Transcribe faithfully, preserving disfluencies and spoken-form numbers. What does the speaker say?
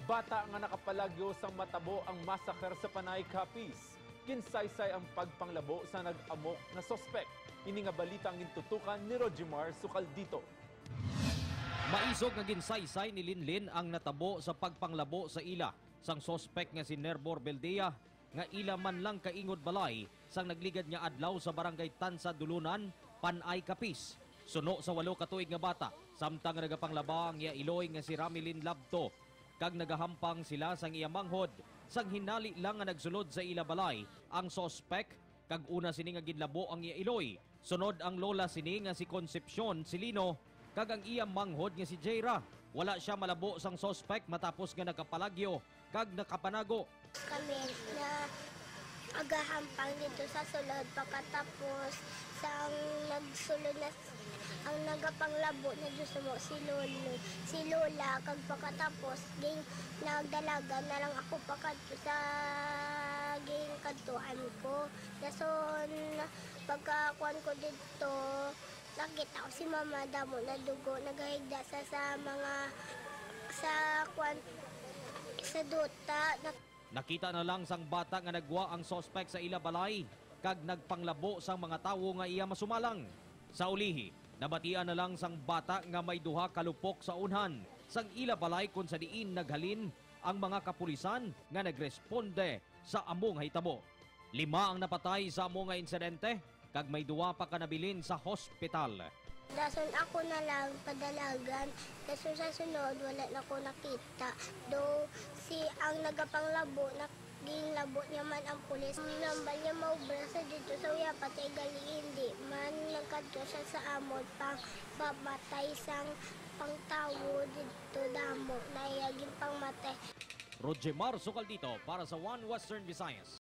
Bata nga nakapalagyo sang matabo ang massacre sa Panay, Capiz. Ginsaysay ang pagpanglabo sa nag-amok nga suspek. Ini nga balita ang gintutukan ni Rojimar Sukaldito. Maisog nga ginsaysay ni Linlin ang natabo sa pagpanglabo sa ila sang suspek nga si Nerbor Beldea, nga ila man lang kaingod balay sang nagligad nga adlaw sa Barangay Tansa, Dulunan, Panay, Capiz. Suno sa walo ka tuig nga bata, samtang nagapanglaba ang iya iloy nga si Ramilin Labto, kag nagahampang sila sang iya manghod, sang hinali lang nga nagsulod sa ila balay ang suspek, kag una sini nga ginlabo ang iya iloy. Sunod ang lola sini nga si Concepcion Silino, kag ang iya manghod nga si Jaira. Wala sia malabo sang suspek matapos nga nakapalagyo kag nakapanago. Kami na agahampang dito sa sulod, pagkatapos sang nagsulod na s- ang nagapanglabo na Diyos mo si Lolo, si Lola, kag pagkatapos ging nagdalagan na lang ako pakadto sa ging kadtuan ko. Dason pagkakuan ko dito, nakita ko si mama damo na dugo, nagahigda sa sa mga sa kuan sa duta. Nak- Nakita na lang sang bata nga nagwa ang suspek sa ila balay kag nagpanglabo sang mga tawo nga iya masumalang. Sa ulihi, nabatian na lang sang bata nga may duha ka lupok sa unhan sang ila balay, kon sa diin naghalin ang mga kapulisan nga nagresponde sa amo nga hitabo. Lima ang napatay sa amo nga insidente, kag may duwa pa ka nabilin sa hospital. Dason ako na lang padalagan. Dason sa sunod, wala na ko nakita. Do si ang nagapanglabo, na ginlabo niya man ang pulis. Nambal niya maubra sa dito sa uya, patay gali, hindi man nagkadto siya sa amon pang pamatay sang pangtawo dito damo na iya ginpangmatay. Rojemar Sukaldito para sa One Western Visayas.